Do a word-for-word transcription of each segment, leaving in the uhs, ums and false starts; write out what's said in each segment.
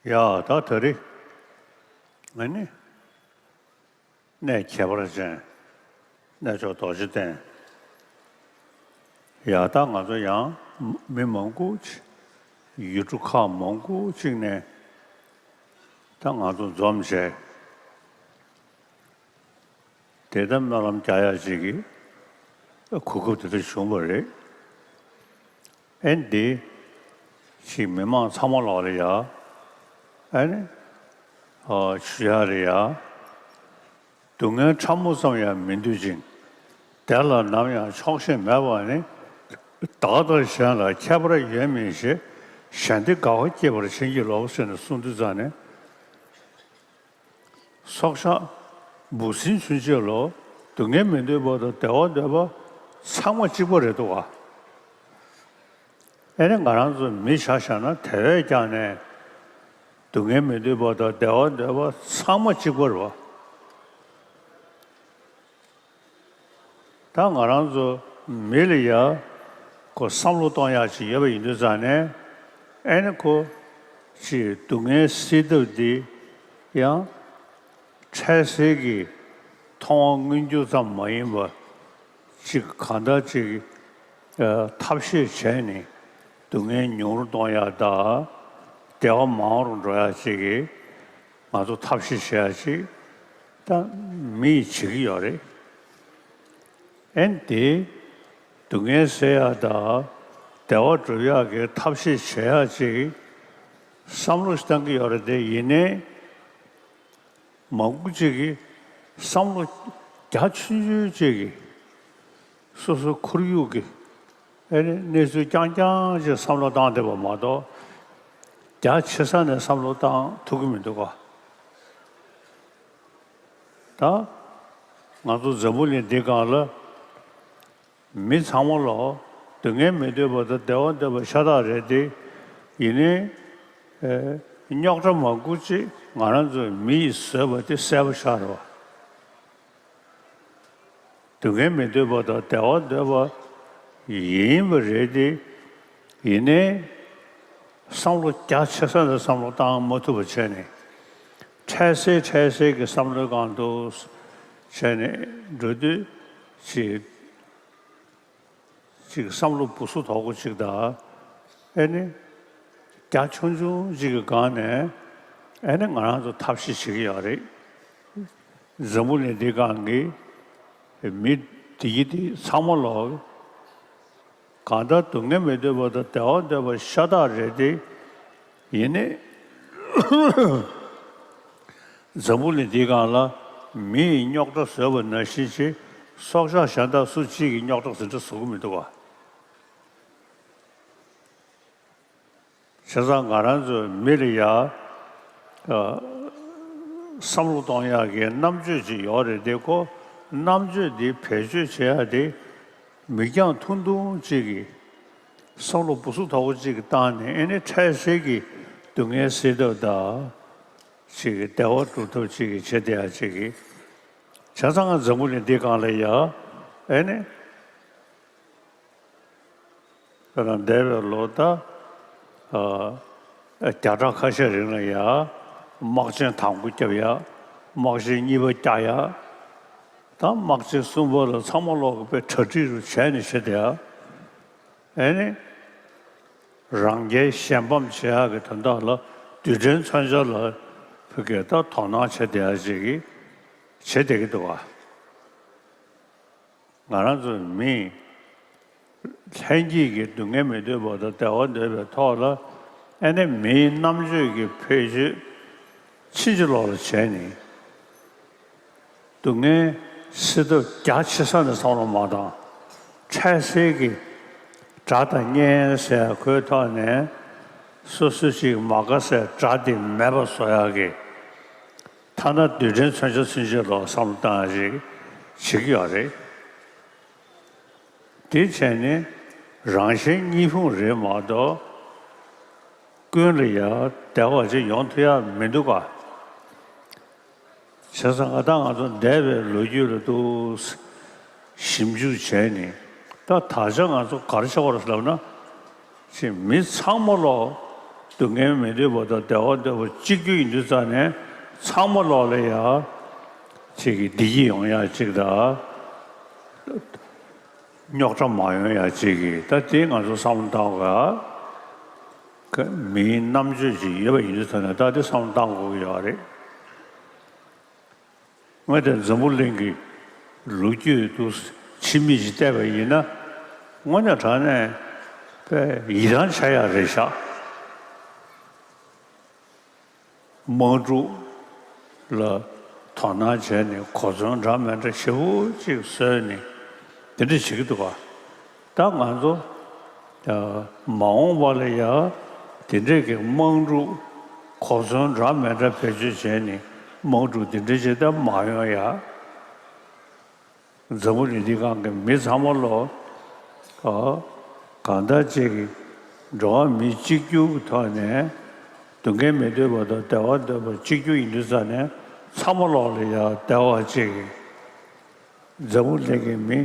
ཡ་ད་ད་རེས་ང་ནི་གནས་ཁྱད་པར་ཅན་གནས་མཆོག་རྡོ་རྗེ་གདན། ཡ་ད་ང་ཚོ་ཡང་མི་མང་པོ་ཅིག་ཡུལ་གྲུ་ཁག་མང་པོ་ཅིག་ནས་ད་ང་ཚོ་འཛོམས་བྱས། དེ་ལྟར་སྨོན་ལམ་རྒྱག་ཡག་ཅིག་གི་གོ་སྐབས་དེ་འདྲ་བྱུང་བ་རེད། ཨེ་འདི་ཅིག་མི་མང་ཚང་མ་ལོག་ལ་ཡ་ཨེ་ནི་ཨ་ཆུ་ཡག་ལ་ཡ་སྡུག་བསྔལ་ཕྲ་མོ་ཙམ་ཡང་མི་འདོད་ཅིང་། དེ་ལ་ནམ་ཡང་ཆོག་ཤེས་མེད་པ་ནི་བདག་དང་གཞན་ལ་ཁྱད་པར་ཡོད་མིན་ཞེས་གཞན་སྡེ་དགག་པ་སྐྱེས་པར་བྱིན་གྱིས་རློབས་ཟེར་ནས་གསུངས་དུས་ཙང་ནས། སྲོག་ཆགས་འབུ་སྲིན་ཚུན་ཆད་ལོ་སྡུག་བསྔལ་མི་འདོད་པ་དང་བདེ་བ་འདོད་པ་ཚང་མ་གཅིག་པ་རེད་འདུག་ག། ཨེ་ནི་ང་རང་ཚོ་མི་ཆ་བཞག་ན་དེ་བས་ཀྱང་ནས་སྡུག་བསྔལ་མི་འདོད་པ་དང་བདེ་བ་འདོད་པ་ཚང་མ་གཅིག་པ་རེད་བ། ད་ང་རང་ཚོ་མི་ལ་ཡ་ཁོ་བསམ་བློ་གཏོང་ཡག་ཅིག་ཡོད་པ་ཡིན་དུས་ཙང་ནས་ཨེ་ནི་ཁོ་ཅིག་སྡུག་བསྔལ་སེལ་ཐབས་འདི་ཡང་འཕྲལ་སེལ་གྱི་མཐོང་བ་མངོན་གྱུར་ཙམ་མ་ཡིན་པ་ཅིག་གང་ལྟར་ཅིག་ཨ་ཐབས་ཤེས་བྱས་ནས་སྡུག་བསྔལ་ཉུང་རུ་གཏོང་ཡག་དང་བདེ་བ་མང་རུ་འགྲོ་ཡག་ཅིག་གི་ང་ཚོ་ཐབས་ཤེས་བྱེད་ཡག་ཅིག་ད་མི་ཡིས་བྱེད་ཀྱི་ཡོད་རེད། ཨེ་ནི་དེ་སྡུག་བསྔལ་སེལ་ཡག་དང་བདེ་བ་སྒྲུབ་ཡག་གི་ཐབས་ཤེས་བྱེད་ཡག་ཅིག་བསམ་བློ་ཞིག་བཏང་གི་ཡོད་རེད་དེ། ཡིན་ནའི་མང་པོ་ཅིག་གིས་བསམ་བློ་རྒྱ་ཆུང་ཆུང་ཅིག་གིས་སོ་སོའི་ཁོར་ཡུག་གི་ཨེ་ནི་གནས་ཚུལ་རྐྱང་རྐྱང་ཅིག་བསམ་བློ་བཏང་བསྡད་པ་མ་གཏོགས་རྒྱ་ཆེ་ས་ནས་བསམ་བློ་བཏང་ཐུབ་ཀྱི་མི་འདུག་ག། ད་ང་ཚོ་འཛམ་བུ་གླིང་འདི་སྒང་ལ་མི་ཚང་མ་ལོ་སྡུག་བསྔལ་མི་འདོད་པ་དང་བདེ་བ་འདོད་པ་ཤ་སྟག་རེད་དེ། ཡིན་ནའི་ཨེ་རྙོག་དྲ་མང་པོ་ཅིག་ང་རང་ཚོའི་མི་ཡིས་བཟོས་པ་དེ་གསལ་པོ་ཤར་བ། སྡུག་བསྔལ་མི་འདོད་པ་དང་བདེ་བ་འདོད་པ་ཡིན་པ་རེད་དེ། ཡིན་ནའི་བསམ་བློ་རྒྱ་ཆེ་ས་ནས་བསམ་བློ་བཏང་མ་ཐུབ་པ་བྱས་ནས། འཕྲལ་སེལ་འཕྲལ་སེལ་གྱི་བསམ་བློའི་སྒང་དུ་བྱས་ནས་འགྲོ་དུས་ཅིག་ཅིག་བསམ་བློ་སྦུ་སུབ་དོག་པོ་ཅིག་དང་། ཨེ་ནི་རྒྱ་ཆུང་ཆུང་ཅིག་གི་སྒང་ནས་ཨེ་ནི་ང་རང་ཚོ་ཐབས་ཤེས་བྱེད་ཀྱི་ཡོད་རེད། འཛམ་བུ་གླིང་འདི་སྒང་གི་མི་དེ་གི་དེ་ཚང་མ་ལོ་གང་ལྟར་སྡུག་བསྔལ་མི་འདོད་པ་དང་བདེ་བ་འདོད་པ་ཤ་སྟག་རེད་དེ། ཡིན་ནའི་འཛམ་བུ་གླིང་འདིའི་སྒང་ལ་མི་ཡིས་རྙོག་དྲ་བཟོས་པ་ནང་བཞིན་ཅིག་སྲོག་ཆགས་གཞན་དག་སུ་གཅིག་གིས་རྙོག་དྲ་ཟིན་བྲིས་བཟོ་གི་མི་འདུག་ག། བྱས་ཙང་ང་རང་ཚོའི་མི་ལ་ཡ་ཨ་བསམ་བློ་གཏོང་ཡག་གི་རྣམ་དཔྱོད་ཅིག་ཡོད་རེད་དེ། ཁོ་རྣམ་དཔྱོད་འདི་བེད་སྤྱོད་བྱེད་ཡག་དེ་མིག་རྒྱང་ཐུང་ཐུང་ཅིག་གིས་བསམ་བློ་སྦུ་སུབ་དོག་པོ་ཅིག་གིས་བཏང་ནས། ཨེ་ནི་འཕྲལ་སེལ་གྱི་སྡུག་བསྔལ་སེལ་ཐབས་དང་ཅིག་གི་བདེ་བ་སྒྲུབ་ཐབས་ཅིག་གི་བྱེད་བསྡད་ཡག་ཅིག་གི། བྱས་ཙང་ང་འཛམ་བུ་གླིང་འདི་སྒང་ལ་ཡ་ཨེ་ནི་དཔེར་ན་འདས་པའི་ལོ་ད་ཨ་བརྒྱ་ཕྲག་ཁ་ཤས་རིང་ལ་ཡ་དམག་ཆེན་དང་པོ་བརྒྱབ་ཡག། དམག་ཆེན་གཉིས་པ་བརྒྱབ་ཡག། ད་དམག་ཆེན་གསུམ་པ་ལ་ཚང་མ་ལོག་གི་དཔེ་གྲ་སྒྲིག་རུ་བྱས་ནས་བྱེད་བསྡད་ཡག། ཨེ་ནི་རང་རྒྱལ་གཞན་ཕམ་བྱེད་ཡག་གི་དོན་དག་ལ་རྡུལ་ཕྲན་མཚོན་ཆ་ལ་ཕ་གིར་ད་དོ་སྣང་བྱེད་བསྡད་ཡག་ཅིག་གི་བྱེད་བསྡད་ཀྱི་འདུག་ག། ང་རང་ཚོ་མི་ལྷན་སྐྱེས་ཀྱི་སྡུག་བསྔལ་མི་འདོད་པ་དང་བདེ་བ་འདོད་པའི་ཐོག་ལ་ཨེ་ནི་མིའི་རྣམ་དཔྱོད་ཀྱི་བེད་སྤྱོད་ཕྱིན་ཅི་ལོག་ལ་བྱས་ནས། སྡུག་བསྔལ་སེལ་ཐབས་རྒྱ་ཆེ་ས་ནས་བསམ་བློ་མ་བཏང་། འཕྲལ་སེལ་གྱི་དགྲ་དང་གཉེན་ཟེར་ཁོའི་ཐོག་ནས་སོ་སོ་ཅིག་མ་དགའ་སའི་དགྲ་དེ་མེད་པ་བཟོ་ཡག་གི། ཐ་ན་རྡུལ་ཕྲན་མཚོན་ཆ་ཚུན་ཆད་ལ་བསམ་བློ་བཏང་ཡག་ཅིག་བྱེད་ཀྱི་ཡོད་རེད། དེ་བྱས་ནས་རང་གཞན་གཉིས་ཕུང་རེད་མ་གཏོགས་ཀུན་ལ་ཡང་བདེ་བ་ཅིག་ཡོང་ཐུབ་ཡག་མི་འདུག་ག། བྱས་ཙང་ང་དང་ང་ཚོ་འདས་པའི་ལོ་རྒྱུས་ལ་ཏོག་ཙམ་ཞིབ་འཇུག་བྱས་ནས། ད་ད་ཆ་ང་ཚོ་ག་རེ་བྱེད་དགོས་རེད་ལབ་ན། ཅིག་མི་ཚང་མ་ལོ་ སྡུག་བསྔལ་མི་འདོད་པ་དང་བདེ་བ་འདོད་པ་གཅིག་གྱུར་ཡིན་དུས་ཙང་ནས་ཚང་མ་ལོག་ལ་ཡ་ཅིག་གི་བདེ་སྐྱིད་ཡོང་ཡ་ཅིག་དང་རྙོག་དྲ་མ་ཡོང་ཡ་ཅིག་གི་ད་དེ་ང་ཚོ་བསམ་བློ་བཏང་དགོས། མིའི་རྣམ་དཔྱོད་ཅིག་ཡོད་པ་ཡིན་དུས་ཙང་ནས་ད་དེ་བསམ་བློ་བཏང་དགོས་ཀྱི་ཡོད་རེད། ངས་དེ་འཛམ་བུ་གླིང་གི་ལོ་རྒྱུས་དུ་ཕྱི་མིག་ཅིག་བལྟས་པ་ཡིན་ན་དངོས་གནས་དྲང་གནས་དཔེ་ཡིད་ཐང་ཆད་ཡ་རེད་ཤག་དམག་འཁྲུག་ལ་དོ་སྣང་བྱས་ནས་གོ་མཚོན་འདྲ་མི་འདྲ་ཞེ་པོ་ཅིག་བཟོས་ནས་དེ་འདྲ་བྱེད་ཀྱི་འདུག་ག་ད་ང་ཚོ་ཡ་མ་འོངས་པ་ལ་ཡ་དེ་འདྲས་ཀྱི་དམག་འཁྲུག་གོ་མཚོན་འདྲ་མི་འདྲ་བེད་སྤྱོད་བྱས་ནས་དམག་འཁྲུག་དེ་འདྲས་བྱེད་ཐབས་མ་ཡོང་ཡ། འཛམ་བུ་གླིང་འདི་སྒང་གི་མི་ཚང་མ་ལོ་ཨ་གང་ལྟར་ཅིག་གི་འགྲོ་བ་མི་གཅིག་གྱུར་གྱི་ཐོག་ནས་སྡུག་བསྔལ་མི་འདོད་པ་དང་བདེ་བ་འདོད་པ་གཅིག་གྱུར་ཡིན་དུས་ཙང་ནས་ཚང་མ་ལོག་ལ་ཡ་བདེ་བ་ཅིག་གི་འཛམ་བུ་གླིང་གི་མི་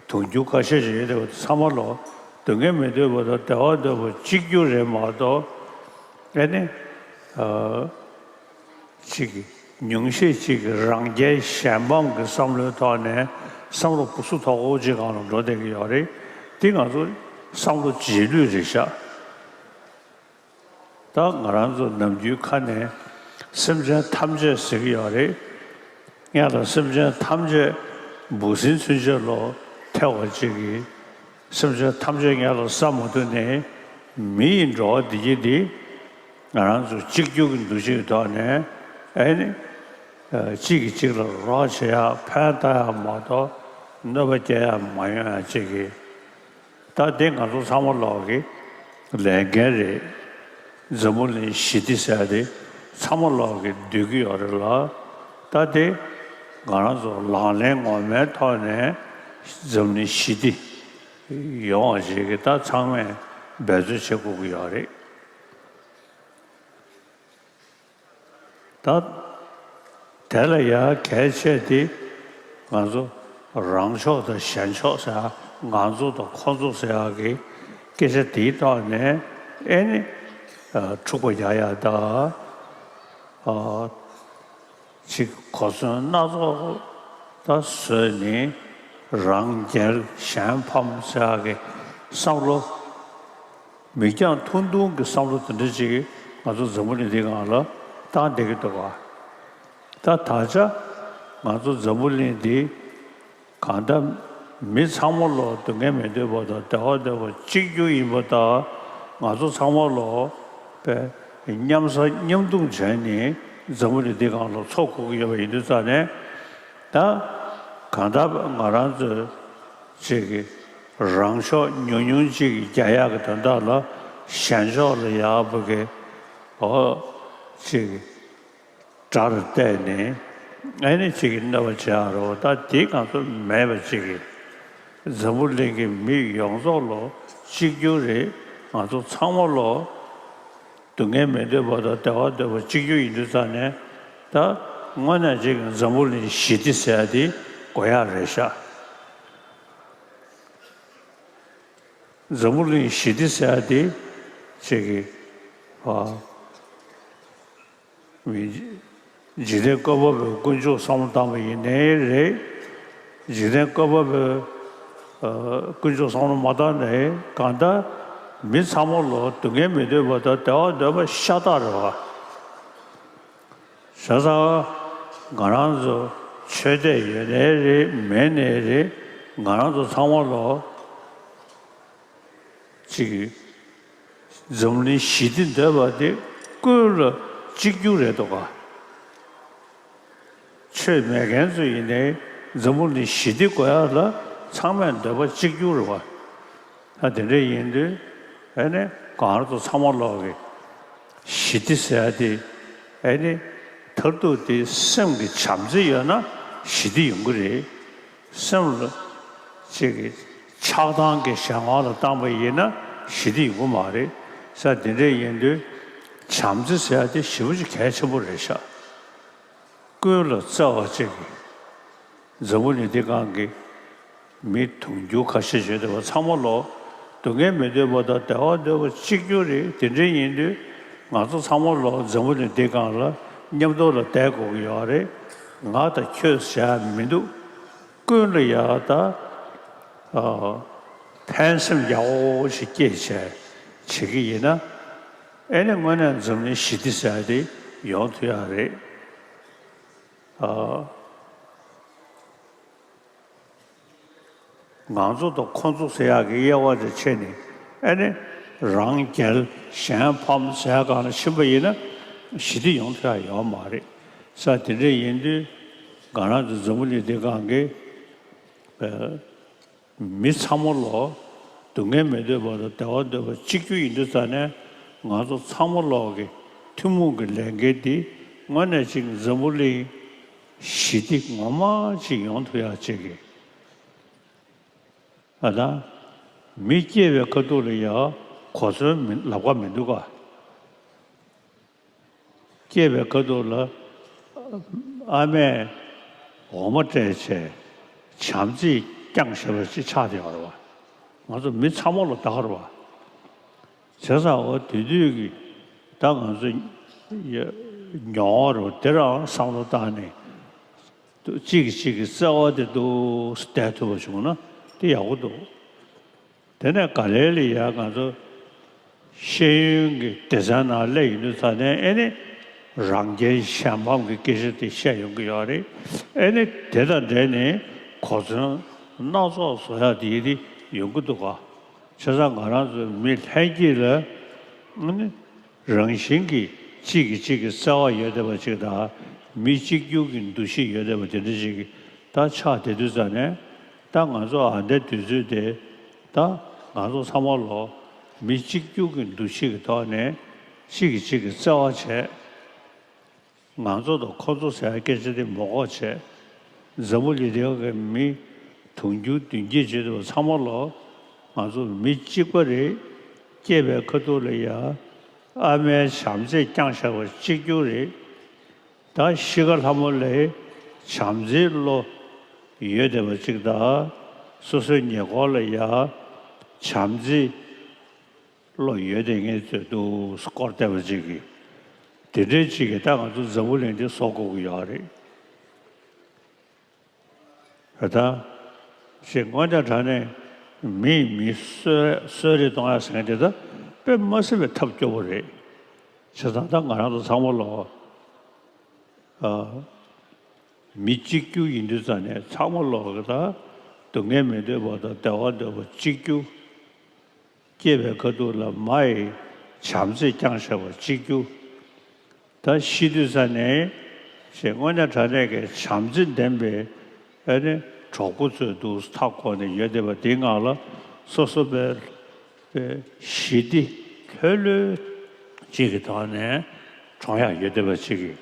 དུང་ཕྱུར་ཁ་ཤས་ཤིག་ཡོད་དེ་ཚང་མ་ལོ་སྡུག་བསྔལ་མི་འདོད་པ་དང་བདེ་བ་འདོད་པ་གཅིག་གྱུར་རེད་མ་གཏོགས་ཨེ་ནི་ཨ་གཅིག་གི་ཉུང་ཤས་གཅིག་གི་རང་རྒྱལ་གཞན་ཕམ་གྱི་བསམ་བློའི་ཐོག་ནས་བསམ་བློ་སྦུ་སུ་དོག་པོ་ཅིག་སྒང་ལ་འགྲོ་བསྡད་ཀྱི་ཡོད་རེད། འདི་ང་ཚོ་བསམ་བློ་རྗེས་ལུས་རེད་ཤག་ད་ང་རང་ཚོ་ནམ་རྒྱུན་ཁ་ནས་སེམས་ཅན་ཐམས་ཅད་ཟེར་གྱི་ཡོད་རེད། ངས་ལ་སེམས་ཅན་ཐམས་ཅད་འབུ་སྲིན་ཚུན་ཆད་ལོ་ཐེ་བ་གཅིག་གིས་སེམས་ཅན་ཐམས་ཅད་ངས་ལ་བསམ་མ་ཐུབ་ནས་མི་ཡི་འགྲོ་བ་འདི་གྱིས་འདི་ང་རང་ཚོ་གཅིག་གྱུར་གྱི་འདུ་ཤེས་ཐོག་ནས་ཨེ་ནི་གཅིག་གིས་གཅིག་ལ་རོགས་བྱེད་ཡག་ཕན་བཏགས་ཡག་མ་གཏོགས་གནོད་པ་སྐྱེལ་ཡག་མ་ཡོང་ཡག་ཅིག་གིས། ད་དེ་ང་ཚོ་ཚང་མ་ལོག་གི་ལས་འགན་རེད། འཛམ་བུ་གླིང་ཞི་བདེ་ཟེར་ཡ་དེ་ཚང་མ་ལོག་གི་འདོད་ཀྱི་ཡོད་རེད་ལ། ད་དེ་ང་རང་ཚོ་ལག་ལེན་ངོ་མའི་ཐོག་ནས་འཛམ་གླིང་ཞི་བདེ་ཡོང་བ་ཞིག་གི་ད་ཚང་མས་འབད་རྩོལ་བྱེད་དགོས་ཀྱི་ཡོད་རེད། ད་དེ་ལ་ཡང་གལ་ཆེ་དེ་ང་ཚོ་རང་ཕྱོགས་དང་གཞན་ཕྱོགས་ཟེར་ཡ་ང་ཚོ་དང་ཁོ་ཚོ་ཟེར་ཡ་གི་སྐད་ཆ་དེའི་ཐོག་ནས་ཨེ་ནི་འཁྲུག་པ་རྒྱག་ཡ་ད་ཅིག་གོ་མཚོན་སྣ་ཚོགས་ད་བཟོས་ནས་རང་རྒྱལ་གཞན་ཕམ་ཟེར་ཡ་གི་བསམ་བློ། མིག་རྒྱང་ཐུང་ཐུང་གི་བསམ་བློ་དེ་འདྲ་ཅིག་ང་ཚོ་འཛམ་བུ་གླིང་འདིའི་སྒང་ལ་བཏང་བསྡད་ཀྱི་འདུག་ག་ད་ད་ཆ་ང་ཚོ་འཛམ་བུ་གླིང་འདི་གང་ལྟར་མི་ཚང་མ་ལོ་སྡུག་བསྔལ་མི་འདོད་པ་དང་བདེ་བ་འདོད་པ་གཅིག་གྱུར་ཡིན་པ་དང་ང་ཚོ་ཚང་མ་ལོ་དཔེ་མཉམ་ཟ་མཉམ་འཐུང་བྱས་ནས་འཛམ་བུ་གླིང་འདིའི་སྒང་ལ་འཚོ་དགོས་ཀྱི་ཡོད་པ་ཡིན་དུས་ཙང་ནས་ད་གང་ལྟར་ང་རང་ཚོའི་ཅིག་གི་རང་ཕྱོགས་ཉུང་ཉུང་ཅིག་གི་རྒྱག་ཡག་གི་དོན་དག་ལ་གཞན་ཕྱོགས་ལ་ཡག་པོ་གི་འོ་ཅིག་གི་དགྲར་བལྟས་ནས་ཨེ་ནི་ཅིག་གི་གནོད་པ་བྱེད་ཡག་རེད་བ། ད་དེ་ང་ཚོ་མེད་པ་ཅིག་གི་འཛམ་བུ་གླིང་གི་མི་ཡོངས་རྫོགས་ལོ་གཅིག་གྱུར་རེད། ང་ཚོ་ཚང་མ་ལོ་སྡུག་བསྔལ་མི་འདོད་པ་དང་བདེ་བ་འདོད་པ་གཅིག་གྱུར་ཡིན་དུས་ཙང་ནས་ད་དངོས་གནས་ཅིག་གི་འཛམ་བུ་གླིང་ཞི་བདེ་ཟེར་ཡ་དེ་དགོས་ཡག་རེད་ཤག་འཛམ་བུ་གླིང་ཞི་བདེ་ཟེར་ཡ་དེ་ཅིག་གི་ཨ་འཇིག་རྟེན་བཀོད་པ་པོའི་དཀོན་མཆོག་བསམ་བློ་བཏང་པ་ཡིན་ནའི་རེད། འཇིག་རྟེན་བཀོད་པ་པོའི་ཨ་དཀོན་མཆོག་བསམ་བློ་མ་བཏང་ནའི་གང་ལྟར་མི་ཚང་མ་ལོ་སྡུག་བསྔལ་མི་འདོད་པ་དང་བདེ་བ་འདོད་པ་ཤ་སྟག་རེད་བ། བྱས་ཙང་ང་རང་ཚོ་ཆོས་དད་ཡོད་ནའི་རེད་མེད་ནའི་རེད། ང་རང་ཚོ་ཚང་མ་ལོ་ཅིག་འཛམ་གླིང་ཞི་བདེ་འདོད་པ་དེ་ཀུན་ལ་གཅིག་གྱུར་རེད་འདུག་ག་ཆོས་མེད་མཁན་ཚོ་ཡིན་ནའི་འཛམ་བུ་གླིང་ཞི་བདེ་དགོས་ཡག་ལ་ཚང་མས་འདོད་པ་གཅིག་གྱུར་རེད་བ། ད་དེ་འདྲ་ཡིན་དུས་ཨེ་ནི་གང་ལྟར་ཚང་མ་ལོག་གི་ཞི་བདེ་ཟེར་ཡ་དེ་ཨེ་ནི་མཐར་ཐུག་དེ་སེམས་ཀྱི་བྱམས་བརྩེ་ཡོད་ན་ཞི་བདེ་ཡོང་གི་རེད། སེམས་ལ་ཅིག་གི་ཆགས་སྡང་གི་གཞན་དབང་ལ་བཏང་པ་ཡིན་ན་ཞི་བདེ་ཡོང་གི་མ་རེད། ས་དེ་འདྲ་ཡིན་དུས་བྱམས་བརྩེ་ཟེར་ཡ་དེ་ཞེ་པོ་ཅིག་གལ་ཆེན་པོ་རེད་ཤག་ཀུན་ལ་བརྩེ་བ་ཅིག་གི་འཛམ་བུ་གླིང་འདི་སྒང་གི་མི་དུང་ཕྱུར་ཁ་ཤས་བྱས་བསྡད་པ་ཚང་མ་ལོ་སྡུག་བསྔལ་མི་འདོད་པ་དང་བདེ་བ་འདོད་པ་གཅིག་གྱུར་རེད། དེ་འདྲ་ཡིན་དུས་ ང་ཚོ་ཚང་མ་ལོ་འཛམ་བུ་གླིང་འདི་སྒང་ལ་མཉམ་དུ་ལ་བསྡད་དགོས་ཀྱི་ཡོད་རེད། ང་དང་ཁྱོད་ཟེར་ཡ་མི་འདུག། ཀུན་ལ་ཡ་ད་ཨ། ཕན་སེམས་ཡག་པོ་ཞིག་སྐྱེས་བྱས་བྱེད་ཀྱི་ཡིན་ན། ཨེ་ནི་དངོས་གནས་འཛམ་གླིང་ཞི་བདེ་ཟེར་ཡ་དེ་ཡོང་ཐུབ་ཡ་རེད། ཨ། ང་ཚོ་དང་ཁོ་ཚོ་ཟེར་ཡག་གི་དབྱེ་བ་དེ་ཕྱེ་ནས། ཨེ་ནི་རང་རྒྱལ་གཞན་ཕམ་ཟེར་ཡག་སྒང་ལ་ཕྱིན་པ་ཡིན་ན་ཞི་བདེ་ཡོང་ཐུབ་ཡ་ཡོད་མ་རེད། ས་དེ་འདྲ་ཡིན་དུས་ང་རང་ཚོ་འཛམ་བུ་གླིང་འདི་སྒང་གི་ཨ། མི་ཚང་མ་ལོ་སྡུག་བསྔལ་མི་འདོད་པ་དང་བདེ་བ་འདོད་པ་གཅིག་གྱུར་ཡིན་དུས་ཙ་ནས། ང་ཚོ་ཚང་མ་ལོག་གི་ཐུན་མོང་གི་ལས་འགན་འདི་དངོས་གནས་ཅིག་འཛམ་བུ་གླིང་ཞི་བདེ་ངོ་མ་ཅིག་ཡོང་ཐུབ་ཡག་ཅིག་གི། ཨ་ད། མི་སྐྱེས་པའི་ཁ་ཐུག་ལ་ཡ་གོ་མཚོན་མི་ལབ་ཀ་མི་འདུག་ག། སྐྱེས་པའི་ཁ་ཐུག་ལ་ཨ་མས་འོ་མ་སྤྲད་བྱས་བྱམས་བརྩེས་བསྐྱངས་བཞག་པ་ཅིག་ཆགས་བསྡད་ཡོད་རེད་བ། ང་ཚོ་མི་ཚང་མ་ལ་ད་ག་རེད་བ། བྱས་ཙང་འོ་དེ་དུས་ཀྱི་ད་ང་ཚོ་ཡ་མྱོང་བ་རེད་བ། དེ་རང་བསམ་བློ་བཏང་ནས་གཅིག་གིས་གཅིག་གི་བརྩེ་བ་དེ་འདུག་སེ་བསྡད་ཐུབ་པ་བྱུང་ན་དེ་ཡག་པོ་འདུག། དེ་ནས་ག་ལེ་ལ་ཡ་ང་ཚོ་ཤེས་ཡོན་གྱི་སྡེ་ཚན་ནང་སླེབས་ཡོང་དུས་ཙ་ནས། ཨེ་ནི་རང་རྒྱལ་གཞན་ཕམ་གྱི་སྐད་ཆ་དེ་བཤད་ཡོང་གི་ཡོད་རེད། ཨེ་ནི་དེ་དང་འབྲེལ་ནས་གོ་མཚོན་སྣ་ཚོགས་བཟོ་ཡག་དེ་དེ་ཡོང་གི་འདུག་ག། བྱས་ཙང་ང་རང་ཚོ་མི་ལྷན་སྐྱེས་ལ་ཨེ་ནི་རང་བཞིན་གྱིས་གཅིག་གིས་གཅིག་གི་བརྩེ་བ་ཡོད་བསྡད་པ་ཅིག་དང་། མི་གཅིག་གྱུར་གྱི་འདུ་ཤེས་ཡོད་བསྡད་པ་དེ་འདྲ་ཅིག་ད་ཆགས་བསྡད་དུས་ཙ་ནས། ད་ང་ཚོ་ཨ་འདྲའི་དུས་ཚོད་དེ། ད་ང་ཚོ་ཚང་མ་ལོ་མི་གཅིག་གྱུར་གྱི་འདུ་ཤེས་ཀྱི་ཐོག་ནས་གཅིག་གིས་གཅིག་གི་བརྩེ་བ་བྱས། ང་ཚོ་དང་ཁོ་ཚོ་ཟེར་བའི་སྐད་ཆ་དེ་མ་གོ་བྱས། འཛམ་བུ་གླིང་འདིའི་གི་མི་དུང་ཕྱུར་བདུན་བརྒྱད་བྱེད་དུས་ཚང་མ་ལོ་ང་ཚོ་མི་གཅིག་པ་རེད། སྐྱེས་པའི་ཁ་ཐུག་ལ་ཡ་ཨ་མའི་བྱམས་བརྩེས་བསྐྱངས་བཞག་པ་གཅིག་གྱུར་རེད། ད་ཤི་ཁ་ལྷ་མོ་ལ་བྱམས་བརྩེའི་བློ་ཡོད་བསྡད་པ་ཅིག་དང་། སོ་སོའི་ཉེ་འཁོར་ལ་ཡ་བྱམས་བརྩེའི་བློ་ཡོད་བསྡད་མཁན་ཚོས་འདུག་སྐོར་བསྡད་པ་ཅིག་གིས། དེ་འདྲའི་ཅིག་གིས་ད་ང་ཚོ་འཛམ་བུ་གླིང་འདི་བཟོ་དགོས་ཀྱི་ཡོད་རེད། ད་ཞེས་དངོས་གནས་དྲང་གནས་མིས་མི་གསོད་གསོད་རེས་གཏོང་ཡ་ཟེར་མཁན་དེ་ད་དཔེ་མ་སྲིད་པའི་ཐབས་སྐྱོ་པོ་རེད། བྱས་ཙང་ད་ང་རང་ཚོ་ཚང་མ་ལོ། ཨ། མི་གཅིག་གྱུར་ཡིན་དུས་ཙ་ནས་ཚང་མ་ལོག་གི་ད་སྡུག་བསྔལ་མི་འདོད་པ་དང་བདེ་བ་འདོད་པ་གཅིག་གྱུར། སྐྱེས་པའི་ཁ་ཐུག་ལ་མ་ཡི་བྱམས་བརྩེས་བསྐྱངས་བཞག་པ་གཅིག་གྱུར། ད་ཤི་དུས་ཙ་ནས་ཞེས་དངོས་གནས་དྲང་གནས་ཀྱི་བྱམས་བརྩེ་ལྡན་པའི་ཨ་ནི་གྲོགས་པོ་ཚོས་འདུག་མཐའ་བསྐོར་ནས་ཡོད་བསྡད་པ་དེའི་ངང་ལ་སོ་སོ་པའི་པའི་ཞི་བདེ་ལྷོད་ལྷོད་ཅིག་གི་ཐོག་ནས་གྲོངས་ཡག་ཡོད་བསྡད་པ་ཅིག་གིས།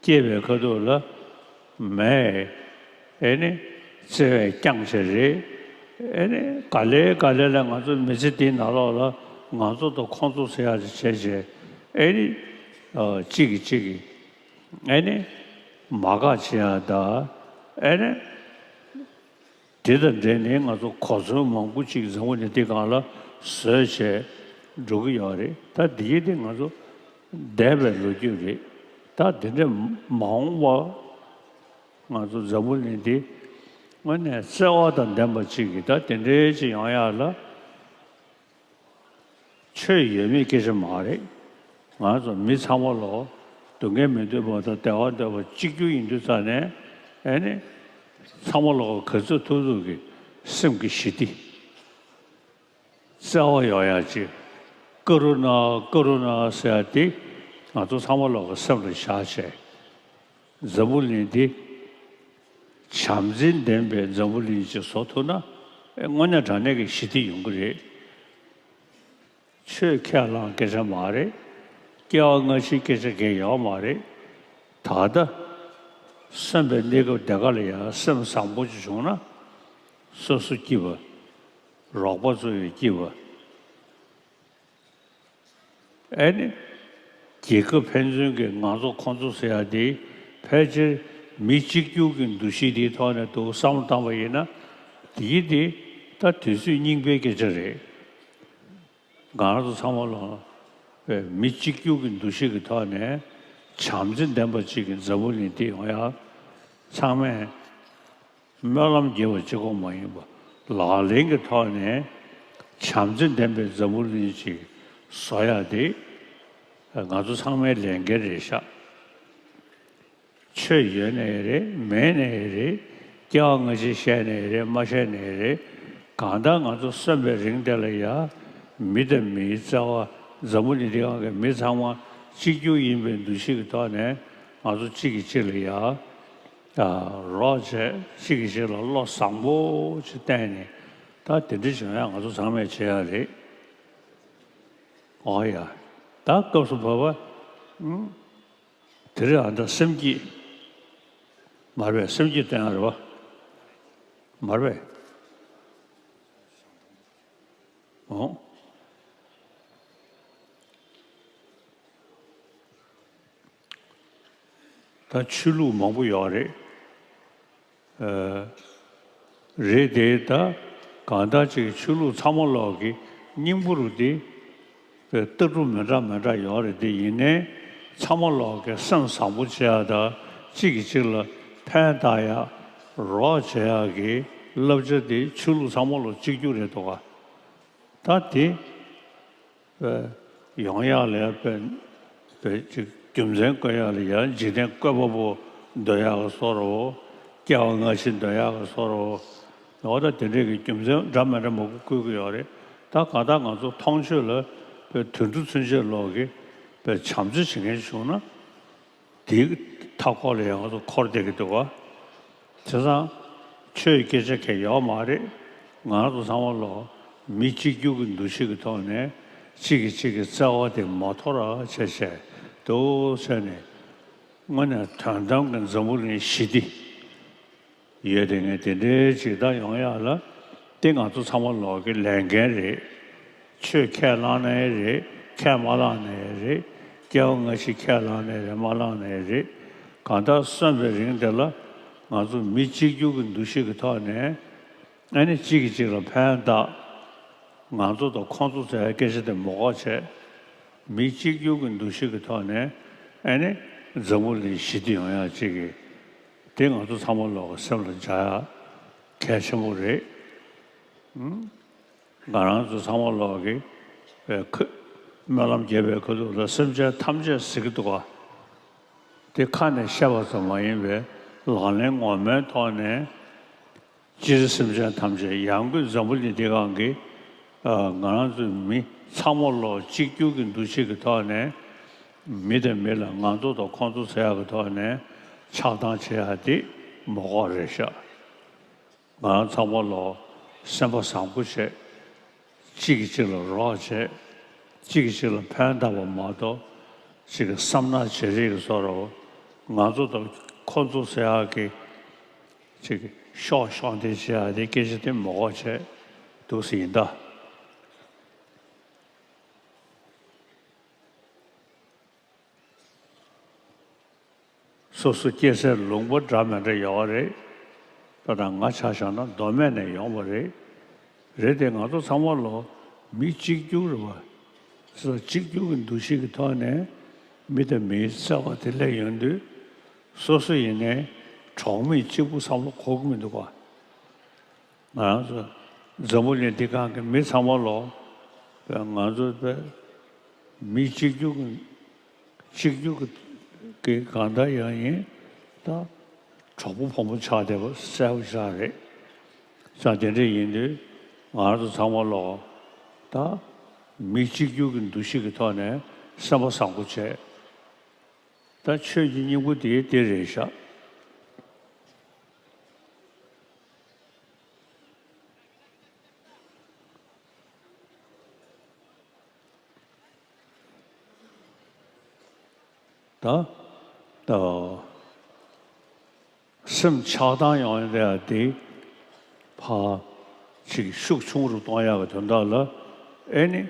སྐྱེས་པའི་ཁ་ཐུག་ལ་མས་ཨེ་ནི་བརྩེ་བས་བསྐྱངས་བྱས་རེད། ཨེ་ནི་ག་ལེ་ག་ལེ་ལ་ང་ཚོ་མི་ཚེ་འདིའི་ནང་ལོགས་ལ་ང་ཚོ་དང་ཁོང་ཚོ་ཟེར་ཡག་ཅིག་བྱས་བྱས། ཨེ་ནི་ཨ་གཅིག་གིས་གཅིག་གི་ཨེ་ནི་མ་དགའ་བྱེད་ཡག་དང་། ཨེ་ནི། དེ་དང་འབྲེལ་ནས་ང་ཚོ་གོ་མཚོན་མང་པོ་ཅིག་འཛམ་བུ་གླིང་འདི་སྒང་ལ་བཟོས་བྱས་འགྲོ་གི་ཡོད་རེད། ད་འདི་གི་དེ་ང་ཚོ་འདས་པའི་ལོ་རྒྱུས་རེད། ད་དེ་འདྲ་མ་འོངས་པ་ང་ཚོ་འཛམ་བུ་གླིང་འདི་དངོས་གནས་བརྩེ་བ་དང་ལྡན་པ་ཅིག་གིས་ད་དེ་འདྲའི་ཅིག་ཡོང་ཡག་ལ། ཆོས་ཡོད་མེད་སྐད་ཆ་མ་རེད། ང་ཚོ་མི་ཚང་མ་ལོ་སྡུག་བསྔལ་མི་འདོད་པ་དང་བདེ་བ་འདོད་པ་གཅིག་གྱུར་ཡིན་དུས་ཙ་ནས། ཨེ་ནི་ཚང་མ་ལོ་ག་ཚོད་ཐུབ་ཐུབ་ཀྱི་སེམས་ཀྱི་ཞི་བདེ། བརྩེ་བ་ཡོང་ཡག་ཅིག། ཀ་རུ་ཎ་ཀ་རུ་ཎ་ཟེར་ཡག་དེ་ང་ཚོ་ཚང་མ་ལོ་ག་སེམས་ལ་བཞག་བྱས། འཛམ་བུ་གླིང་འདི་བྱམས་བརྩེ་ལྡན་པའི་འཛམ་བུ་གླིང་ཅིག་བཟོ་ཐུབ་ན། ཨེ་དངོས་གནས་དྲང་གནས་ཀྱི་ཞི་བདེ་ཡོང་གི་རེད། ཆོས་ཁས་བླངས་སྐད་ཆ་མ་རེད། སྐྱེ་བ་སྔ་ཕྱིའི་སྐད་ཆ་གང་ཡང་ཡོད་མ་རེད། ད་ལྟ་གསོན་པའི་གནས་སྐབས་དེ་ག་ལ་ཡང་སེམས་བཟང་པོ་ཅིག་བྱུང་ན། སོ་སོ་སྐྱིད་པ། རོགས་པ་ཚོ་ཡང་སྐྱིད་པ། ཨེ་ནི། རྒྱལ་ཁབ་ཕན་ཚུན་གྱི་ང་ཚོ་ཁོང་ཚོ་ཟེར་ཡག་དེ་ཕལ་ཆེར་མི་གཅིག་གྱུར་གྱི་འདུ་ཤེས་དེའི་ཐོག་ནས་འདུག་བསམ་བློ་བཏང་པ་ཡིན་ན། དེ་གི་དེ་ད་དུས་ཚོད་རྙིང་པའི་སྐད་ཆ་རེད། ང་རང་ཚོ་ཚང་མ་ལ་ པའི་མི་གཅིག་གྱུར་གྱི་འདུ་ཤེས་ཀྱི་ཐོག་ནས་བྱམས་བརྩེ་ལྡན་པ་ཅིག་གི་འཛམ་བུ་གླིང་འདི་ཡོང་ཡ། ཚང་མས་སྨོན་ལམ་རྒྱབ་པ་གཅིག་པོ་མ་ཡིན་པ། ལག་ལེན་གྱི་ཐོག་ནས་བྱམས་བརྩེ་ལྡན་པའི་འཛམ་བུ་གླིང་ཅིག་བཟོ་ཡ་དེ་ང་ཚོ་ཚང་མའི་ལས་འགན་རེད་ཤག་ཆོས་ཡོད་ནའི་རེད། མེད་ནའི་རེད། སྐྱེ་བ་སྔ་ཕྱི་བཤད་ནའི་རེད། མ་བཤད་ནའི་རེད། གང་ལྟར་ང་ཚོ་གསོན་པའི་རིང་དེ་ལ་ཡ། མི་དང་མིའི་བརྩེ་བ། འཛམ་བུ་གླིང་འདི་སྒང་གི་མི་ཚང་མ་གཅིག་གྱུར་ཡིན་པའི་འདུ་ཤེས་ཀྱི་ཐོག་ནས་ང་ཚོ་གཅིག་གིས་གཅིག་ལ་ཡ། ཨ། རོགས་བྱས། གཅིག་གིས་གཅིག་ལ་བློ་བཟང་པོ་ཅིག་བསྟན་ནས། ད་དེ་འདྲ་བྱུང་ཡ་ང་ཚོ་ཚང་མས་བྱེད་ཡ་རེད། ཨོ་ཡ། ད་སྐབས་སུ་བབ་པ། ཨང་། དེ་རིང་ཨ་འདྲ་སེམས་སྐྱིད། མ་རེད་པས། སེམས་སྐྱིད་བསྟན་ཡ་རེད་པ། མ་རེད་པས། ཨོ། ད་ཆོས་ལུགས་མང་པོ་ཡོད་རེད། ཨ། རེད་དེ། ད་གང་ལྟར་ཅིག་ཆོས་ལུགས་ཚང་མ་ལོག་གི་སྙིང་པོ་རུ་དེ་ལྟ་གྲུབ་མི་འདྲ་མི་འདྲ་ཡོད་རེད་དེ། ཡིན་ནའི་ཚང་མ་ལོག་གི་སེམས་བཟང་པོ་བྱེད་ཡ་དང་གཅིག་གིས་གཅིག་ལ་ཕན་བཏགས་ཡ། རོགས་བྱེད་ཡ་གི་བསླབ་བྱ་དེ་ཆོས་ལུགས་ཚང་མ་ལོག་གཅིག་གྱུར་རེད་འདུག་ག་ད་དེ། ཨ། ཡོང་ཡག་ལ་ཡ་དཔེ་དཔེ་ཅིག་རྒྱུ་མཚན་བཀོད་ཡག་ལ་ཡ་འཇིག་རྟེན་བཀོད་པ་པོ་འདོད་ཡག་གི་བཟོ་འདྲ་བོ། སྐྱེ་བ་སྔ་ཕྱི་འདོད་ཡག་གི་བཟོ་འདྲ་བོ། འོ་ད་དེ་འདྲས་ཀྱི་རྒྱུ་མཚན་འདྲ་མི་འདྲ་མང་པོ་བཀོད་ཀྱི་ཡོད་རེད། ད་གང་ལྟར་ང་ཚོ་མཐོང་ཆོས་ལ་དཔེ་དུད་འགྲོ་ཚུན་ཆད་ལོག་གི་དཔེ་བྱམས་བརྩེ་བྱེད་མཁན་བྱུང་ན། དེའི་མཐའ་འཁོར་ལ་ཡང་ང་ཚོ་འཁོར་བསྡད་ཀྱི་འདུག་ག་བྱས་ཙང་ཆོས་སྐད་ཆ་གང་ཡོད་མ་རེད། ང་རང་ཚོ་ཚང་མ་ལོག་མི་གཅིག་གྱུར་གྱི་འདུ་ཤེས་ཀྱི་ཐོག་ནས་གཅིག་གིས་གཅིག་གི་བརྩེ་བ་དེ་མ་དོར་བ་བྱས་བྱས་འདུག་བྱས་ནས། དངོས་གནས་དོན་དམ་གྱི་འཛམ་བུ་གླིང་ཞི་བདེ་ཡོད་དེ། ངས་དེ་འདྲའི་ཅིག་ད་ཡོང་ཡག་ལ་དེ་ང་ཚོ་ཚང་མ་ལོག་གི་ལས་འགན་རེད། ཆོས་ཁས་བླངས་ནའི་རེད། ཁས་མ་བླངས་ནའི་རེད། སྐྱེ་བ་སྔ་ཕྱི་ཁས་བླངས་ནའི་རེད། མ་བླངས་ནའི་རེད། གང་ལྟར་གསོན་པའི་རིང་དེ་ལ་ང་ཚོ་མི་གཅིག་གྱུར་གྱི་འདུ་ཤེས་ཀྱི་ཐོག་ནས། ཨ་ནི་གཅིག་གིས་གཅིག་ལ་ཕན་བཏགས། ང་ཚོ་དང་ཁོང་ཚོ་ཟེར་ཡ་སྐད་ཆ་དེ་མ་དགོས་བྱས། མི་གཅིག་གྱུར་གྱི་འདུ་ཤེས་ཀྱི་ཐོག་ནས། ཨ་ནི་འཛམ་བུ་གླིང་ཞི་བདེ་ཡོང་ཡག་ཅིག་གི་དེ་ང་ཚོ་ཚང་མ་ལོག་གི་སེམས་ལ་འཇགས་ཡག་གལ་ཆེན་པོ་རེད། ཨང་། ང་རང་ཚོ་ཚང་མ་ལོག་གི་པའི་ཁ། སྨོན་ལམ་རྒྱབ་པའི་ཁ་ཐུག་ལ་སེམས་ཅན་ཐམས་ཅད་ཟེར་གྱི་འདུག་ག་དེ་ཁ་ནས་བཤད་པ་ཙམ་མ་ཡིན་པའི་ལག་ལེན་ངོ་མའི་ཐོག་ནས། སྤྱིར་སེམས་ཅན་ཐམས་ཅད་ཡང་སྒོས་འཛམ་བུ་གླིང་འདི་སྒང་གི། ཨ། ང་རང་ཚོའི་མི་ཚང་མ་ལོག་གཅིག་གྱུར་གྱི་འདུ་ཤེས་ཀྱི་ཐོག་ནས། མི་དང་མི་ལ་ང་ཚོ་དང་ཁོང་ཚོ་ཟེར་ཡག་གི་ཐོག་ནས་ཆགས་སྡང་བྱེད་ཡག་དེ་མ་དགོས་རེད་ཤག་ང་རང་ཚང་མ་ལོག་སེམས་པ་བཟང་པོ་བྱས། གཅིག་གིས་གཅིག་ལ་རོགས་བྱས། གཅིག་གིས་གཅིག་ལ་ཕན་བཏགས་པ་མ་གཏོགས། གཅིག་གི་བསམ་ན་བྱེད་རིགས་ཀྱི་བཟོ་འདྲ་བོ། ང་ཚོ་དང་ཁོ་ཚོ་ཟེར་ཡག་གི། གཅིག་གི་ཤོག་ཤོག་འདི་བྱེད་ཡག་དེ་སྐད་ཆ་དེ་མ་དགོས་བྱས་འདུག་སེ་ཡིན་ད། སོ་སོ་སྐྱེ་སའི་ལུང་པ་འདྲ་མི་འདྲ་ཡོད་རེད། ད་ལྟ་ང་ཆ་བཞག་ན་མདོ་སྨད་ནས་ཡོང་བ་རེད། རེད་དེ་ང་ཚོ་ཚང་མ་ལོག་མི་གཅིག་གྱུར་རེད་བ། སོ་སོ་གཅིག་གྱུར་གྱི་འདུ་ཤེས་ཀྱི་ཐོག་ནས་མི་དང་མིའི་བརྩེ་བ་དེ་སླེབས་ཡོང་དུས། སོ་སོ་ཡིན་ནའི་གྲོགས་མེད་གཅིག་པུ་བསམ་བློ་འཁོར་གྱི་མི་འདུག་ག་ང་རང་ཚོ་འཛམ་བུ་གླིང་འདི་སྒང་གི་མི་ཚང་མ་ལོག་པའི་ང་ཚོ་པའི་མི་གཅིག་གྱུར་གྱི་གཅིག་གྱུར་གྱི་གང་ལྟར་ཡང་ཡིན་ད། གྲོགས་པོ་ཕོ་མོ་ཆགས་བསྡད་པ་གསལ་པོ་ཆགས་རེད། ཙང་དེ་འདྲ་ཡིན་དུས་ང་རང་ཚོ་ཚང་མ་ལོག་ད་མི་གཅིག་གྱུར་གྱི་འདུ་ཤེས་ཀྱི་ཐོག་ནས་སེམས་པ་བཟང་པོ་བྱས། ད་ཆོས་ཀྱི་སྙིང་པོ་དེ་དེ་རེད་ཤག་ད་ད་སེམས་ཆགས་སྡང་ཡོང་ཡ་དེ་ཕར་ཅིག་ཤུགས་ཆུང་རུ་གཏོང་ཡག་གི་དོན་དག་ལ། ཨེ་ནི་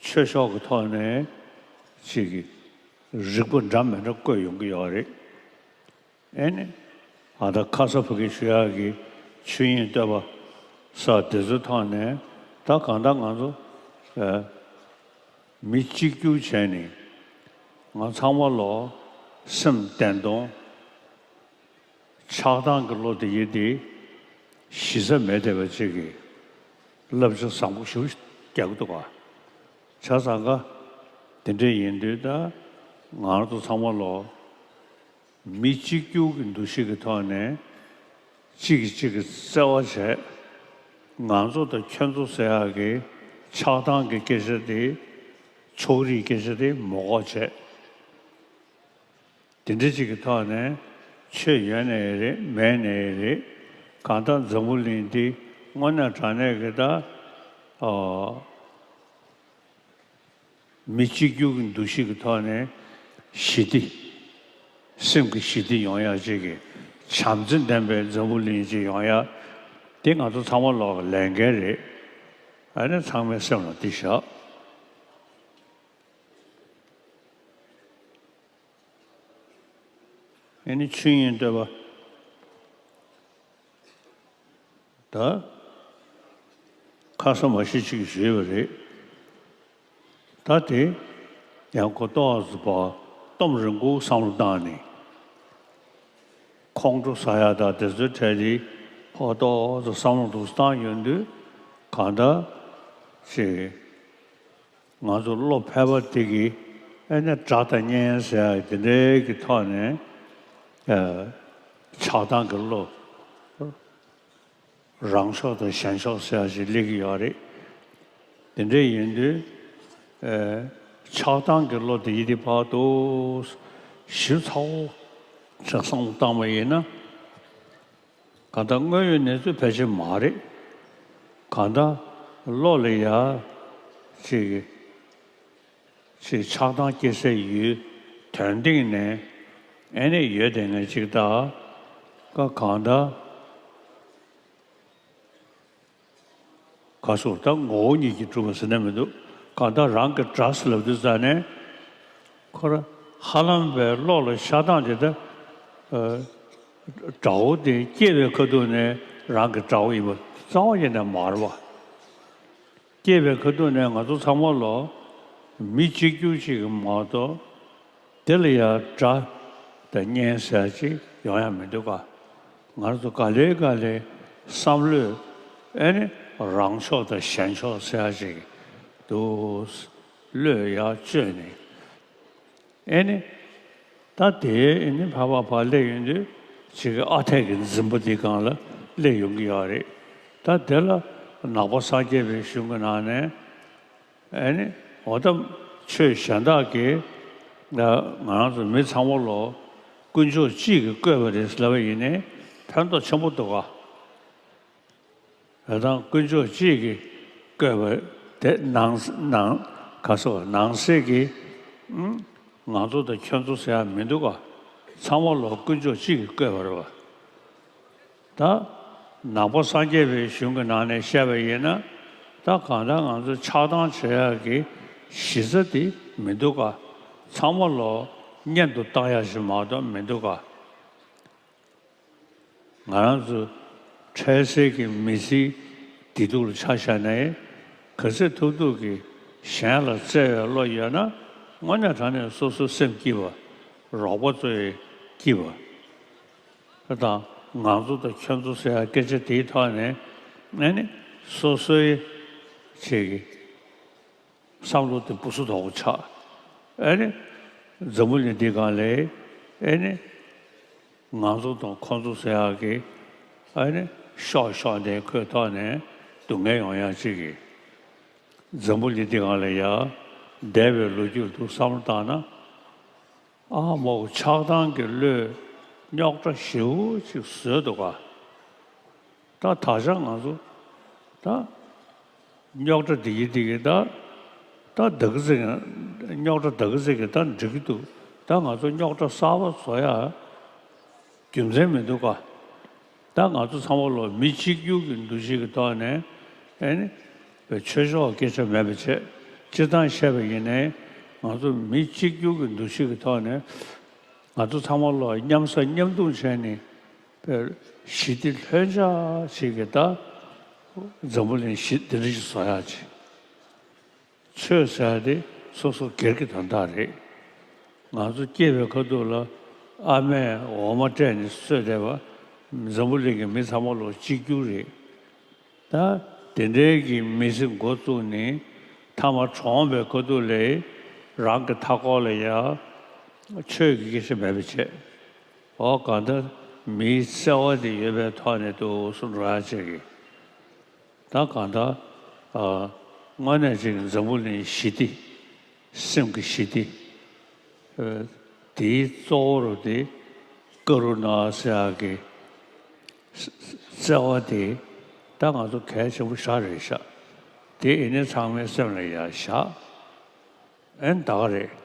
ཆོས་ཕྱོགས་ཀྱི་ཐོག་ནས་ཅིག་རིག་པ་འདྲ་མི་འདྲ་བཀོད་ཡོང་གི་ཡོད་རེད། ཨེ་ནི། ཨ། ད་ཁ་སང་ཕ་གིར་ཞུ་ཡག་གི་ཆོས་དབྱིངས་བསྟོད་པ་ས་དེ་ཚོའི་ཐོག་ནས་ད་གང་ལྟར་ང་ཚོ། ཨ། མི་གཅིག་གྱུར་བྱས་ནས་ང་ཚང་མ་ལོ་སེམས་བདེ་སྟོང་ཆགས་སྡང་གི་བློ་དེ་ཡིན་ཏེ་གཞི་རྩ་མེད་བསྡད་པ་ཅིག་གི་བསླབ་བྱ་བཟང་པོ་ཞེ་པོ་རྒྱག་གི་འདུག་ག་བྱས་ཙང་ཀ་དེ་འདྲ་ཡིན་དུས་ད་ང་རང་ཚོ་ཚང་མ་ལོ། མི་གཅིག་གྱུར་གྱི་འདུ་ཤེས་ཀྱི་ཐོག་ནས་གཅིག་གིས་གཅིག་གི་བརྩེ་བ་བྱས། ང་ཚོ་དང་ཁྱོད་ཚོ་ཟེར་ཡག་གི་ཆགས་སྡང་གི་སྐད་ཆ་དེ་ཕྱོགས་རིས་སྐད་ཆ་དེ་མ་གོ་བྱས། དེ་འདྲ་གཅིག་གི་ཐོག་ནས་ཆོས་ཡོད་ནའི་རེད་མེད་ནའི་རེད། གང་ལྟར་འཛམ་བུ་གླིང་འདི་དངོས་གནས་དྲང་གནས་ཀྱི་ད་ཨ། མི་གཅིག་གྱུར་གྱི་འདུ་ཤེས་ཀྱི་ཐོག་ནས་ཞི་བདེ། སེམས་ཀྱི་ཞི་བདེ་ཡོང་ཡག་ཅིག་གི་བྱམས་བརྩེ་ལྡན་པའི་འཛམ་བུ་གླིང་ཅིག་ཡོང་ཡག་དེ་ང་ཚོ་ཚང་མ་ལོག་གི་ལས་འགན་རེད། ཨ་ནི་ཚང་མའི་སེམས་ལ་འདི་བཞག་ཨ་ནི་ཆོས་དབྱིངས་བསྟོད་པ། ད་ཁ་ས་མ་ཤི་ཅིག་ཞུས་པ་རེད། ད་དེ་ཡང་ཁོ་ཏོག་ཙམ་པ་གཏོང་རིང་པོ་བསམ་བློ་བཏང་ནས་ཁོང་ཁྲོ་ཟ་ཡག་དང་དེ་ཚོའི་གྲས་དེ་ཕོ་ཏོག་ཙམ་བསམ་བློ་འདུག་བཏང་ཡོང་དུས་གང་ལྟར་ཅིག་ང་ཚོ་བློ་ཕལ་པ་དེ་གིས་ཨེ་ནས་དགྲ་དང་གཉེན་ཟེར་ཡག་དེ་འདྲའི་གི་ཐོག་ནས་ཆགས་སྡང་གི་བློ། རང་ཕྱོགས་དང་གཞན་ཕྱོགས་ཟེར་ཡག་ཞིག་སླེབས་ཀྱི་ཡོད་རེད། དེ་འདྲ་ཡིན་དུས་ཨེ་ཆགས་སྡང་གི་བློ་དེ་ཡིན་དེ་བར་དུ་ཞིབ་ཚགས་པོ་ཞིག་བསམ་བློ་བཏང་བ་ཡིན་ན། གང་ལྟར་དངོས་ཡོད་གནས་ཚུལ་ཕལ་ཆེར་མ་རེད། གང་ལྟར་བློ་ལ་ཡ་ཅིག་ཅིག་ཆགས་སྡང་སྐྱེ་སའི་ཡུལ་དོན་སྟེང་ནས་ཨེ་ནས་ཡོད་དེ་ངས་ཅིག་ད་ཀ་གང་ལྟར་ག་སོགས་ད་ངོ་བོ་ཉིད་ཀྱིས་གྲུབ་པ་ཟེར་ན་མི་འདུག་གང་ལྟར་རང་གི་དགྲ་ཟེར་ལབ་དུས་ཙ་ནས་ཁོ་ར་ཧ་ལམ་པའི་བློ་ལ་ཤ་སྟངས་དེ་ད་དགྲ་བོ་དེ་སྐྱེས་པའི་ཁ་ཐུག་ནས་རང་གི་དགྲ་བོ་ཡིན་པ་རྩ་བ་ཉིད་ནས་མ་རེད་བ། སྐྱེས་པའི་ཁ་ཐུག་ནས་ང་ཚོ་ཚང་མ་ལོ་མི་གཅིག་གྱུར་ཅིག་གི་མ་གཏོགས། དེ་ལ་ཡང་དགྲ་དང་གཉེན་ཟེར་ཅིག་ཡོང་ཡ་མི་འདུག་ག་ང་རང་ཚོ་ག་ལེ་ག་ལེ་བསམ་བློས་ཨེ་ནི་རང་ཕྱོགས་དང་གཞན་ཕྱོགས་ཟེར་ཅིག་འདུག་བློས་ཡར་བཅོས་ནས་ཨེ་ནི་ད་དེའི་ཨེ་ནི་ཕར་ཕར་ཕར་སླེབས་ཡོང་དུས་ཅིག་གི་ཨ་འཐས་ཀྱི་འཛིན་པ་འདི་སྒང་ལ་སླེབས་ཡོང་གི་ཡོད་རེད། ད་དེ་ལ་ནང་པ་སངས་རྒྱས་པའི་གཞུང་གི་ནང་ནས། ཨེ་ནི་འོ་ད་ཆོས་གཞན་དག་གིས་ང་རང་ཚོ་མི་ཚང་མ་ལོ་དཀོན་མཆོག་གཅིག་གིས་བཀོད་པ་རེད་ལབ་པ་ཡིན་ནའི་ཕན་ཐོགས་ཆེན་པོ་འདུག་ག་རེད་དང་དཀོན་མཆོག་གཅིག་གིས་བཀོད་པ་དེ་ནང་ནང་ག་སོ་ནང་གསེས་ཀྱི་ང་ཚོ་དང་ཁྱོད་ཚོ་ཟེར་ཡ་མི་འདུག་ག་ཚང་མ་ལོ་དཀོན་མཆོག་གཅིག་གིས་བཀོད་པ་རེད་བ། ད་ནང་པ་སངས་རྒྱས་པའི་གཞུང་གི་ནང་ནས་བཤད་པ་ཡིན་ན། ད་གང་ལྟར་ང་ཚོ་ཆགས་སྡང་བྱེད་ཡག་གི་གཞི་རྩ་དེ་མི་འདུག་ག་ཚང་མ་ལོ་གཉེན་དུ་བཏང་ཡག་ཞིག་མ་གཏོགས་མི་འདུག་ག་ང་རང་ཚོ་འཕྲལ་སེལ་གྱི་མི་ཚེའི་བདེ་སྡུག་ལ་ཆ་བཞག་ནས་ག་ཚོད་ཐུབ་ཐུབ་ཀྱིས་གཞན་ལ་བརྩེ་བའི་བློ་ཡོད་ན་དངོས་གནས་དྲང་གནས་སོ་སོའི་སེམས་སྐྱིད་པ། རོགས་པ་ཚོའི་སྐྱིད་པ། དང་ང་ཚོ་དང་ཁྱོད་ཚོ་ཟེར་ཡ་སྐད་ཆ་དེའི་ཐོག་ནས་ཨེ་ནི་སོ་སོའི་ཆེད་ཀྱི་བསམ་བློ་དེ་སྦུ་སུ་དོག་པོ་ཆགས། ཨེ་ནི་འཛམ་བུ་གླིང་འདི་སྒང་ལ་ཨེ་ནི་ང་ཚོ་དང་ཁོང་ཚོ་ཟེར་ཡག་གི་ཨེ་ནི་ཤོག་ཤོག་ནས་ཁོའི་ཐོག་ནས་སྡུག་བསྔལ་ཡོང་ཡག་ཅིག་གི་འཛམ་བུ་གླིང་འདི་སྒང་ལ་ཡ་འདས་པའི་ལོ་རྒྱུས་ལ་ཐུགས་བསམ་བློ་བཏང་ན། ཨ་མོ་ཆགས་སྡང་གི་བློས་རྙོག་དྲ་ཞེ་པོ་ཅིག་བཟོས་འདུག་ག་ད་ད་ཆ་ང་ཚོ་ད་རྙོག་དྲ་འདི་གི་འདི་གི་ད་ད་དག་ཟིག་རྙོག་དྲ་དག་ཟིག་གི་ད་འགྲིག་གི་འདུག་ད་ང་ཚོ་རྙོག་དྲ་གསར་པ་བཟོ་ཡ་རྒྱུ་མཚན་མི་འདུག་ག་ད་ང་ཚོ་ཚང་མ་ལོ་མི་གཅིག་གྱུར་གྱི་འདུ་ཤེས་ཀྱི་ཐོག་ནས་ཨེ་ནི་ཆོས་ཕྱོགས་སྐད་ཆ་མེད་པ་བྱས་སྤྱིར་བཏང་བཤད་པ་ཡིན་ནའི་ང་ཚོ་མི་གཅིག་གྱུར་གྱི་འདུ་ཤེས་ཀྱི་ཐོག་ནས་ང་ཚོ་ཚང་མ་ལོ་མཉམ་ཟ་མཉམ་འཐུང་བྱས་ནས་ཞི་བདེ་ལྷོད་འཇགས་ཤིག་གི་ད་འཛམ་བུ་གླིང་ཞི་བདེ་འདྲ་ཞིག་བཟོ་ཡག་ཅིག་ཆོས་ཟེར་ཡ་དེ་ སོ་སོ་སྒེར་གྱི་དོན་དག་རེད། ང་ཚོ་སྐྱེས་པའི་ཁ་ཐུག་ལ་ཨ་མས་འོ་མ་སྤྲད་ནས་གསོས་བསྡད་པ་འཛམ་བུ་གླིང་གི་མི་ཚང་མ་ལོ་གཅིག་གྱུར་རེད། ད་དེ་འདྲའི་གི་མི་ཚེ་འགོ་བཙུགས་ནས་མཐའ་མ་གྲོངས་པའི་ཁ་ཐུག་ལ་རང་གི་མཐའ་འཁོར་ལ་ཡང་ཆོས་ཀྱི་སྐད་ཆ་མེད་པ་བྱས། འོ་གང་ལྟར་མིའི་བརྩེ་བ་དེ་ཡོད་པའི་ཐོག་ནས་འདུག་སེ་འགྲོ་ཡ་བྱེད་ཀྱི། ད་གང་ལྟར་ཨ། དངོས་གནས་ཅིག་འཛམ་བུ་གླིང་ཞི་བདེ། སེམས་ཀྱི་ཞི་བདེ། ཨ། དེའི་གཙོ་བོ་རུ་དེ་ཀ་རུ་ཎ་ཟེར་ཡག་གི་བརྩེ་བ་དེ་ད་ང་ཚོ་གལ་ཆེན་པོ་ཞེ་དྲག་རེད་ཤག་དེ་ཡིན་ནའི་ཚང་མའི་སེམས་ལ་ཡང་བཞག་ཨེ་ད་ག་རེད།